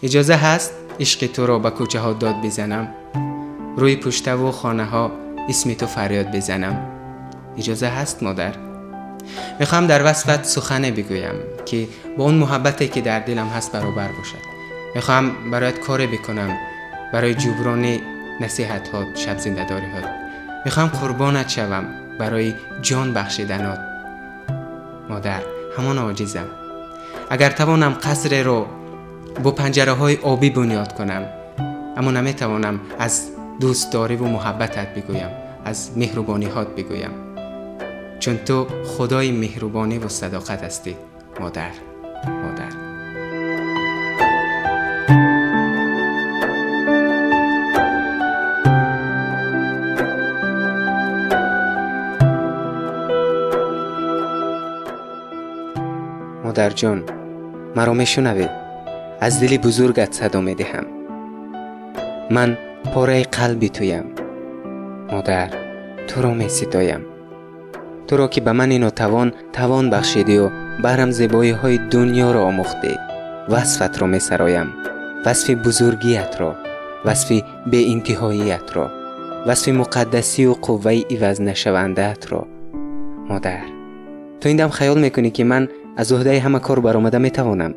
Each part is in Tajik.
Иҷоза ҳаст ишқи туро ба кӯчаҳо дод бизанам, рӯи пуштаву хонаҳо исми ту фарёд бизанам. Иҷоза ҳаст модар? Мехоҳам дар васфат сухане бигӯям, ки бо он муҳаббате ки дар дилам ҳаст баробар бошад. Мехоҳам бароят коре бикунам барои ҷуброни насиҳатҳот, шабзиндадориҳот. Мехоҳам қурбонат шавам барои ҷон бахшиданот. Модар, ҳамон оҷизам. Агар тавонам қасреро бо панҷараҳои обӣ бунёд кунам, аммо наметавонам аз дӯстдориву муҳаббатат бигӯям, аз меҳрубониҳот бигӯям, чун ту худои меҳрубониву садоқат ҳастӣ. Модар, модар. Модарҷон, маро мешунавӣ? Аз дили бузургат садо медиҳам. Ман пораи қалби туям. Модар, туро меситоям. Туро ки ба мани нотавон тавон бахшидию баҳрам зебоиҳои дунёро омӯхтӣ. Васфатро месароям, васфи бузургиятро, васфи беинтиҳоиятро, васфи муқаддасию қувваи ивазнашавандаатро. Модар, ту ин дам хаёл мекунӣ, ки ман аз уҳдаи ҳама кор баромада метавонам?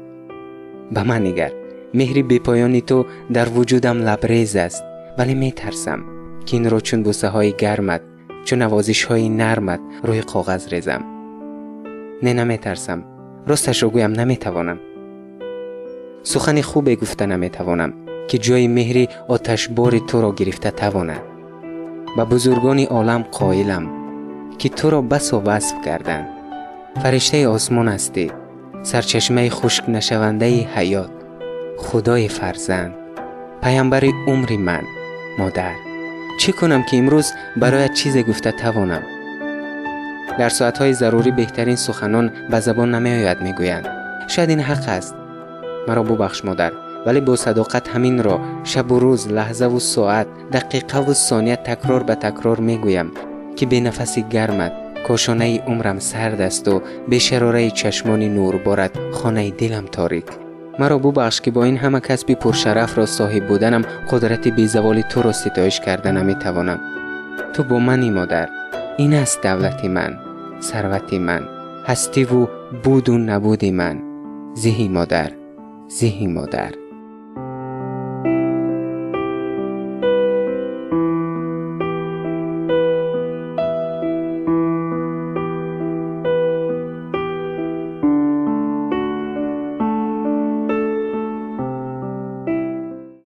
Ба ман нигар, меҳри бепоёни ту дар вуҷудам лабрез аст, вале метарсам, ки инро чун бӯсаҳои гармат, чун навозишҳои нармат рӯи коғаз резам. Не, наметарсам. Росташро гӯям, наметавонам. Сухани хубе гуфта наметавонам, ки ҷои меҳри оташбори туро гирифта тавонад. Ба бузургони олам қоилам, ки туро басо васф карданд. Фариштаи осмон ҳастӣ, сарчашмаи хушкнашавандаи ҳаёт, худои фарзанд, паямбари умри ман. Модар, чӣ кунам, ки имрӯз бароят чизе гуфта тавонам? Дар соатҳои зарурӣ беҳтарин суханон ба забон намеояд, мегӯянд. Шояд ин ҳақ аст. Маро бубахш, модар, вале бо садоқат ҳаминро шабу рӯз, лаҳзаву соат, дақиқаву сония такрор ба такрор мегӯям, ки бенафаси гармат кошонаи умрам сард асту бешарораи чашмони нурборат хонаи дилам торик. Маро бубахш, ки бо ин ҳама касби пуршарафро соҳиб буданам қудрати безаволи туро ситоиш карда наметавонам. Ту бо мани, модар. Ин аст давлати ман, сарвати ман, ҳастиву буду набуди ман. Зиҳи модар, зиҳи модар.